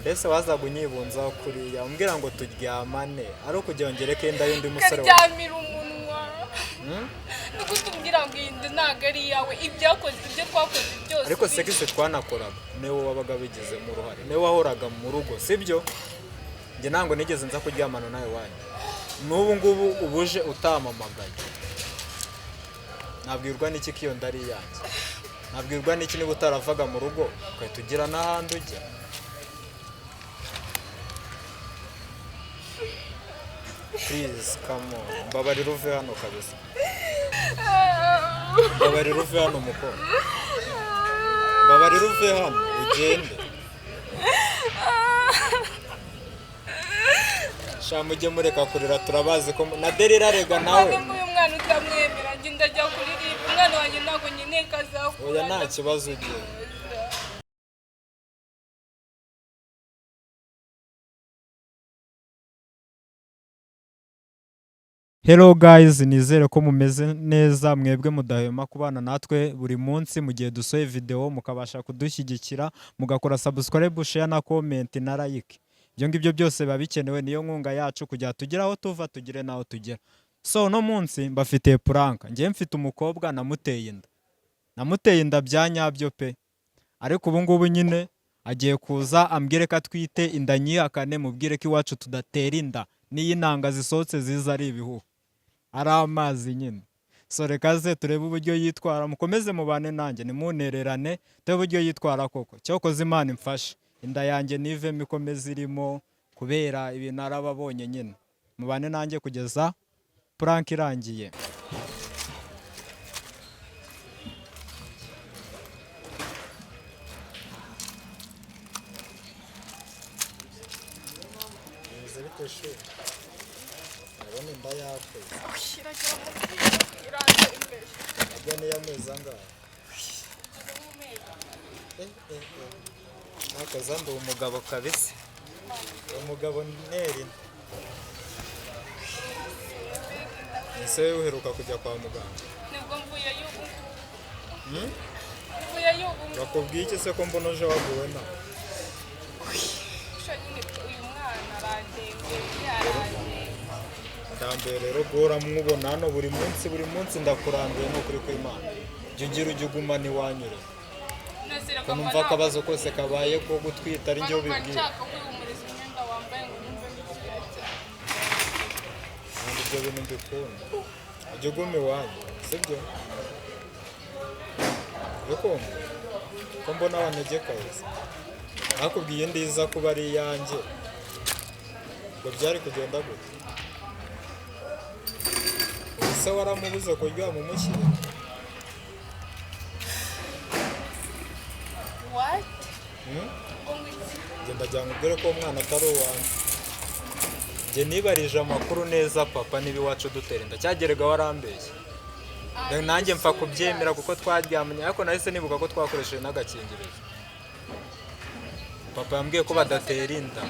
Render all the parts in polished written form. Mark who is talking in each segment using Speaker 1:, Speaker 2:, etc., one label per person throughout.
Speaker 1: Mbese wazaga unyibunzaho kuriya umbwira ngo turyamane ari ukugira ngo ngereke inda y'undi musore wawe.
Speaker 2: Karyamira umunwa. Nigute umbwira ngo iyi nda ntabwo ari iyawe? Ibyakoze, ibyo twakoze byose.
Speaker 1: Ariko sex twanakoraga niwe wabaga bigizemo uruhare, niwe wahoraga mu rugo, sibyo? Njye ntabwo nigeze nza kuryamana nawe wanyu. N'ubu ngubu ubuje utamamagaye, nabwirwa n'iki ko iyo nda ari iyanjye? Nabwirwa n'iki niba utaravaga mu rugo ugahita ugira n'ahandi ujya? Please come on, mbabarira uve hano kabisa, mbabarira uve hano mukobwa, mbabarira uve hano ugende. Sha mujye mureka kurira, turabazi ko na Derira arega nawe.
Speaker 2: Ntabwo uyu mwana utamwemera, njye ndajya kuririmba. Umwana wanjye ntabwo nkeneye ko azakura.
Speaker 1: Oya, nta kibazo ugira. Hello guys, nizere ko mumeze neza, mwebwe mudahwema kubana natwe buri munsi mu gihe dusohoye video, mukabasha kudushyigikira mugakora subscribe, share na comment na like. Ibyo ngibyo byose biba bikenewe, niyo nkunga yacu kugira tugire aho tuva tugire n'aho tugera. So uno munsi mbafitiye prank. Njye mfite umukobwa namuteye inda, namuteye inda bya nyabyo pe, ariko ubu ngubu nyine agiye kuza ambwire ko atwite inda nyihakane, mubwire ko iwacu tudatera inda, n'iyo intanga zisohotse ziza ari ibihuha, ari amazi nyine. So reka ze turebe uburyo yitwara, mukomeze mubane nanjye ntimuntererane, turebe uburyo yitwara koko. Cyokoze Imana imfashe inda yanjye nivemo ikomeze irimo, kubera ibintu arababonye nyine. Mubane nanjye kugeza prank irangiye. Bimeze bite shu? Ndabona inda yakoze.
Speaker 2: Iragira mu bwiza, iranze imbere.
Speaker 1: Ajya niyo amezi angahe?
Speaker 2: Igeze mu mezi.
Speaker 1: Nakoze ndi umugabo kabisa. Umugabo ntera inda. Ese wowe uheruka kujya kwa muganga?
Speaker 2: Nibwo mvuyeyo ubu ngubu. Mvuyeyo ubu ngubu.
Speaker 1: Bakubwiye iki se ko mbona uje waguwe nawe?
Speaker 2: Sha nyine uyu mwana arandembeje, arandembeje.
Speaker 1: Ndambiwe rero guhora mwubona hano buri munsi buri munsi, ndakurambiwe ni ukuri kw'Imana. Jya ugira ujye ugumana iwanyu rero.
Speaker 2: None
Speaker 1: Ko numva akabazo kose kabaye ko gutwita ari njye
Speaker 2: Numva
Speaker 1: ubibwira.
Speaker 2: nshaka kwihumuriza umwenda wambaye ngo numve n'icyuya cyawe.
Speaker 1: Ntabwo ibyo bintu mbikunda. Ujye uguma iwanyu, sibyo? Uri kumva? Ko mbona wanegekaye se? Nakubwiye indi iza kuba ari iyanjye, ngo byari kugenda gute? Ubu se waramubuze kuryama umushyira?
Speaker 2: What?
Speaker 1: Hmm?
Speaker 2: Ngo ngwiki?
Speaker 1: Njye ndagira ngo ubwire ko uwo mwana atari uwanjye. Njye nibarije amakuru neza papa niba iwacu dutera inda, cyagerega warambeshye. Nanjye mfa kubyemera kuko twaryamanye, ariko nahise nibuka ko twakoresheje n'agakingirizo. Papa yambwiye ko badatera inda,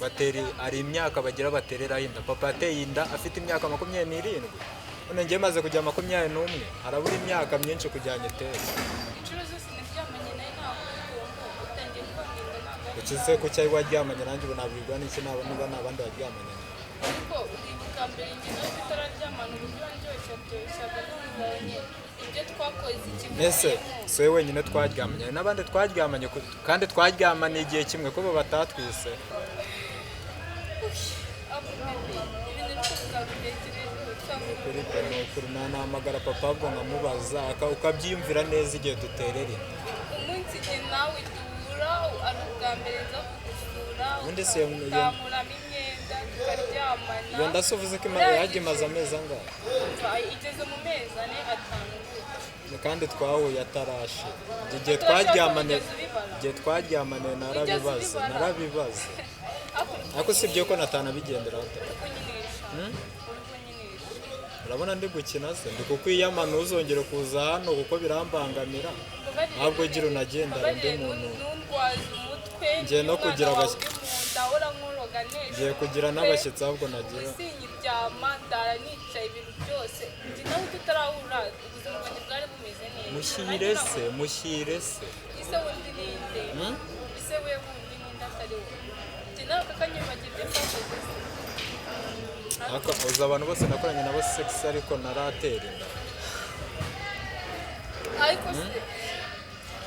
Speaker 1: batera ari imyaka bagira batereraho inda. Papa yateye inda afite imyaka 27, none njye maze kujya 21, harabura imyaka myinshi kugira ngo itere.
Speaker 2: Inshuro zose naryamanye nawe ntabwo utangiye kubona inda ntabwo ari
Speaker 1: Ukize ko cyari waryamanye nanjye ubu nabwirwa n'iki naba niba nta bandi baryamanye nawe?
Speaker 2: Ariko uribuka mbere njye nawe tutararyamana uburyo wandyoshya numubonye ibyo twakoze ikivuyemo.
Speaker 1: Mbese si wowe wenyine twaryamanye, hari n'abandi twaryamanye kandi twaryamaniye igihe kimwe ko bo batatwise.
Speaker 2: Abo bebe, ibintu uri kuvuga bitekerejeho cyangwa
Speaker 1: Kuri pe ni ukuri nanahamagara papa ahubwo nkamubaza ukabyiyumvira neza igihe duterera inda.
Speaker 2: Umunsi njye nawe duhura ari ubwa mbere nza kugusura,
Speaker 1: Ubundi se
Speaker 2: ukankuramo imyenda tukaryamana.
Speaker 1: Iyo nda se uvuze ko yajya imaze amezi angahe?
Speaker 2: Umva, igeze mu mezi 4, 5 gutya.
Speaker 1: Kandi twahuye atarashira. Igihe
Speaker 2: Atarashira,
Speaker 1: twaryamane,
Speaker 2: wigeze ubibara?
Speaker 1: igihe twaryamane narabibaze,
Speaker 2: Wigeze ubibara?
Speaker 1: narabibaze.
Speaker 2: Ariko
Speaker 1: Ariko usibye ko natanabigenderaho da.
Speaker 2: uri kunyinisha. Uri kunyinisha.
Speaker 1: Urabona ndi gukina se? Ndi kukwiyama ntuzongere kuza hano kuko birambangamira. Ntabwo ugira unagenda undi muntu.
Speaker 2: Ntundwaze umutwe.
Speaker 1: Ngiye no kugira
Speaker 2: uri mu nda uramworoga neza.
Speaker 1: Ngiye kugira n'abashyitsi ahubwo nagira.
Speaker 2: Sinyiryama, ndara nicaye ibintu byose. Njye nawe tutarahura ubuzima bwanjye bwari bumeze neza.
Speaker 1: Mushyire se, mushyire se.
Speaker 2: Ise wundi ninde? Ise we wundi ninde? atari wowe. Njye nawe kakanyibagira ibyo twakoze se?
Speaker 1: Ariko uzi abantu bose nakoranye nabo sex, ariko naratera inda?
Speaker 2: Ariko se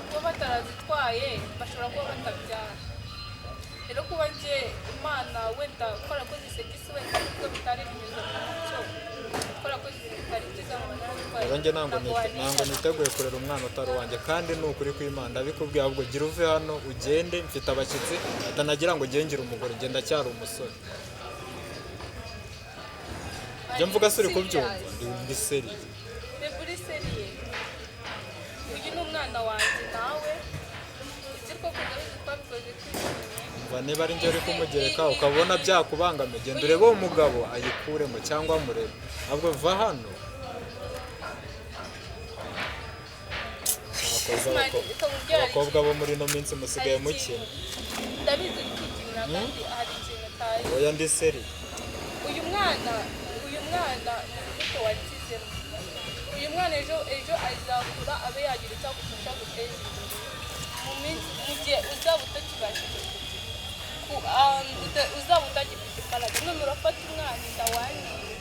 Speaker 2: kuba batarazitwaye, bashobora kuba batabyara. Rero kuba njye Imana wenda twarakoze sex, wenda nubwo bitari binyuze mu mucyo, twarakoze ibintu bitari byiza, nkaba naratwaye.
Speaker 1: Rero njye ntabwo
Speaker 2: Ntabwo
Speaker 1: ntabwo
Speaker 2: wanisha.
Speaker 1: niteguye kurera umwana utari uwanjye, kandi ni ukuri kw'Imana ndabikubwiye. Ahubwo gira uve hano ugende, mfite abashyitsi, atanagira ngo ugengere umugore. Ngenda cyari umusore. Ibyo mvuga si uri kubyumva? Ndi sérieux.
Speaker 2: Bébé, uri sérieux? Uyu ni umwana wanjye nawe. Ibyo twakoze bizi twabikoze twishimye.
Speaker 1: Umva, niba ari njye uri kumugereka ukabona byakubangamiye, genda urebe uwo mugabo ayikuremo cyangwa amurebe. Ahubwo va hano. Abakozi, abakobwa bo muri ino minsi musigaye mukina.
Speaker 2: Ndabizi uri kwikinira, kandi hari ikintu utazi.
Speaker 1: Oya, ndi sérieux.
Speaker 2: Uyu mwana ni urubuto wakizemo. Uyu mwana ejo azakura abe yagira icyo agufasha guteza imbere mu minsi, mu gihe uzaba utakibashije kugira uzaba utagifite imbaraga. None urafata umwana inda wangiye,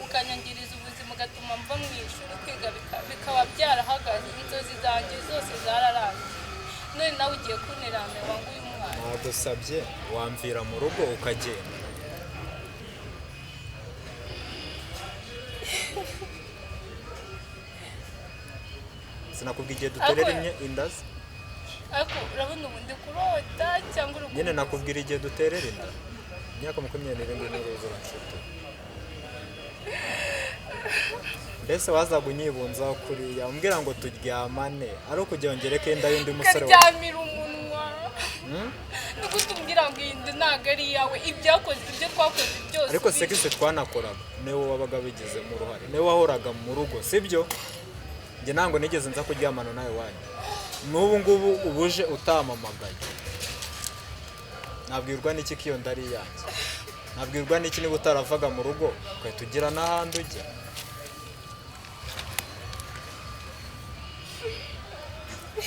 Speaker 2: ukanyangiriza ubuzima, ugatuma mva mu ishuri kwiga, bikaba byarahagaze, inzozi zanjye zose zararangiye. None nawe ugiye kunterana ngo uyu mwana.
Speaker 1: Nagusabye wamvira mu rugo ukagenda. Sinakubwiye igihe duterera inda se?
Speaker 2: Ariko urabona ubu ndi kurota cyangwa uri
Speaker 1: Nyine nakubwira igihe duterera inda. Imyaka 27 ntiruzura, nshuti. Mbese wazaga unyibunzaho kuriya umbwira ngo turyamane ari ukugira ngo ngereke inda y'undi musore wawe?
Speaker 2: Ukaryamira umunwa.
Speaker 1: Hmm?
Speaker 2: Ni gute umbwira ngo iyi nda ntabwo ari iyawe? Ibyakoze, ibyo twakoze byose
Speaker 1: Ariko sex twanakoraga niwe wabaga bigizemo uruhare, niwe wahoraga mu rugo, sibyo? Njye ntabwo nigeze nza kuryamana nawe wanyu. N'ubu ngubu ubuje utampamagaye, nabwirwa n'iki ko iyo nda ari iyanjye? Nabwirwa n'iki niba utaravaga mu rugo ugahita ugira n'ahandi ujya?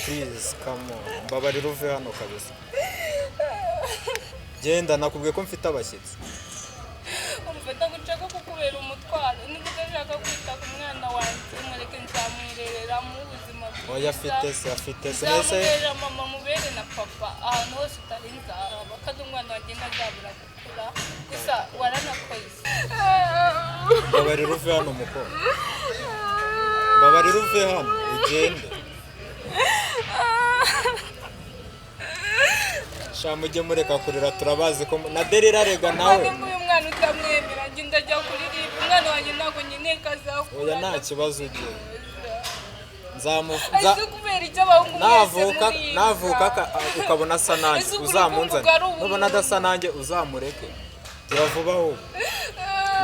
Speaker 1: Please, come on, mbabarira uve hano kabisa. Genda, nakubwiye ko mfite abashyitsi.
Speaker 2: Umva, ndagushaka kukubera umutwaro. Niba udashaka kwita ku mwana wanjye, mureke nzamwirerera mu buzima bwiza.
Speaker 1: Oya, afite se, afite se mbese.
Speaker 2: Nzamubera mama, mubere na papa. Ahantu hose utari nzahaba, kandi umwana wanjye ntazabura gukura. Gusa waranakoze.
Speaker 1: Mbabarira uve hano, mukobwa. Mbabarira uve hano ugende. Sha, mujye mureka kurira, turabazi ko na Derira rega nawe.
Speaker 2: Kandi uyu mwana utamwemera, njye ndajya kuririmba. Umwana wanjye ntabwo nkeneye ko azakura.
Speaker 1: Oya, nta kibazo, ugiye nzamu
Speaker 2: Ese kubera icyo abahungu mwese
Speaker 1: navuka
Speaker 2: muriga?
Speaker 1: Navuka ukabona asa nanjye,
Speaker 2: Ese ukuri
Speaker 1: uzamunzane.
Speaker 2: kumvuga ari ubumuntu?
Speaker 1: Nubona adasa nanjye, uzamureke. Gira vuba ahubwo,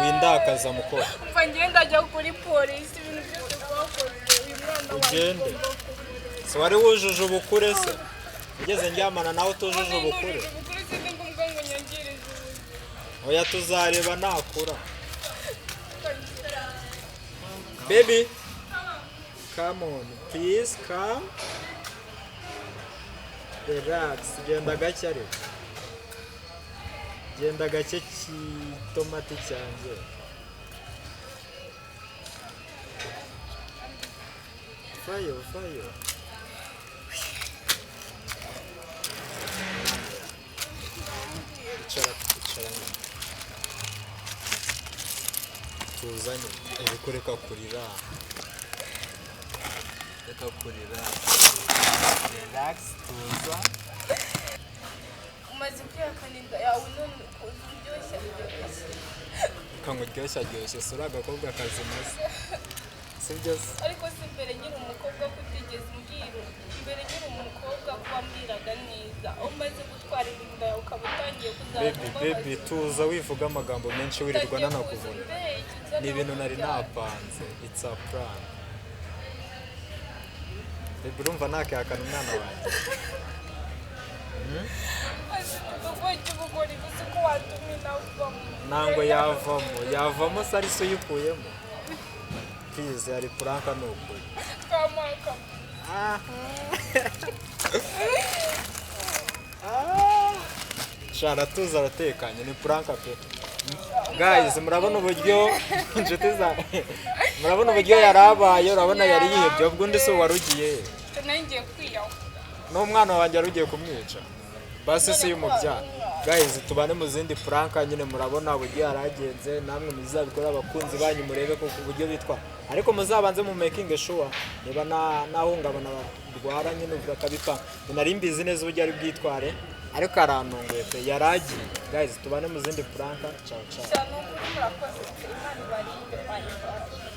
Speaker 1: windakaza, mukobwa.
Speaker 2: Umva, njye ndajya kuri polisi. Ibintu byose twakoze, uyu mwana wanjye
Speaker 1: Ugende.
Speaker 2: ugomba kumurera.
Speaker 1: Si wari wujuje ubukure se? Ugeze ndyamana nawe utujuje ubukure?
Speaker 2: Nujuje ubukure, si ni ngombwa ngo nyangirize ubuzima.
Speaker 1: Oya, tuzareba nakura. Baby, come on, please come, relax. Genda gake, ariko genda gake, kitomati cyanjye. Vayo, vayo. Icara, icara nyine, tuzanye. Ariko reka kurira, reka kurira, relax, tuza.
Speaker 2: Umaze kwihakana inda yawe, none ukuntu uryoshya biryoshye.
Speaker 1: Reka nkuryoshye aryoshye, si uri agakobwa kazima se? Sibyo se?
Speaker 2: Ariko si mbere nkiri umukobwa ko utigeze umbwira? Mbere nkiri umukobwa ko wambwiraga neza, aho umaze gutwara inda yawe ukaba utangiye kuzajya
Speaker 1: Baby, baby, tuza, wivuga amagambo menshi, wirirwa nanakuvuna. Ni ibintu nari napanze, it's a plan, baby. Urumva nakihakana umwana wanjye?
Speaker 2: Ubugori gusa ko watuma inavamo.
Speaker 1: Ntango yavamo, yavamo se ari se uyikuyemo? Please, yari prank, ni ukuri.
Speaker 2: Kamaka.
Speaker 1: Ah. Ah. Sha, aratuza, aratekanye, ni prank pe. Guys, murabona uburyo inshuti za, murabona uburyo yari abaye, urabona yari yihebye. Ubwo undi si wari ugiye he?
Speaker 2: Nari ngiye kwiyahura.
Speaker 1: N'umwana wanjye wari ugiye kumwica, basi si y'umubyara. Guys, tubane mu zindi prank nyine. Murabona uburyo yari agenze, namwe muzabikora abakunzi banyu, murebe ko uburyo bitwa, ariko muzabanze mu making sure niba nahungabana barwara nyine bakabipanga. Nari mbizi neza uburyo ari bwitware, ariko arantunguye pe, yari agiye. Guys, tubane mu zindi prank. Ciao ciao.
Speaker 2: Cyane, ukuri murakoze pe. Imana ibarinde, bye bye.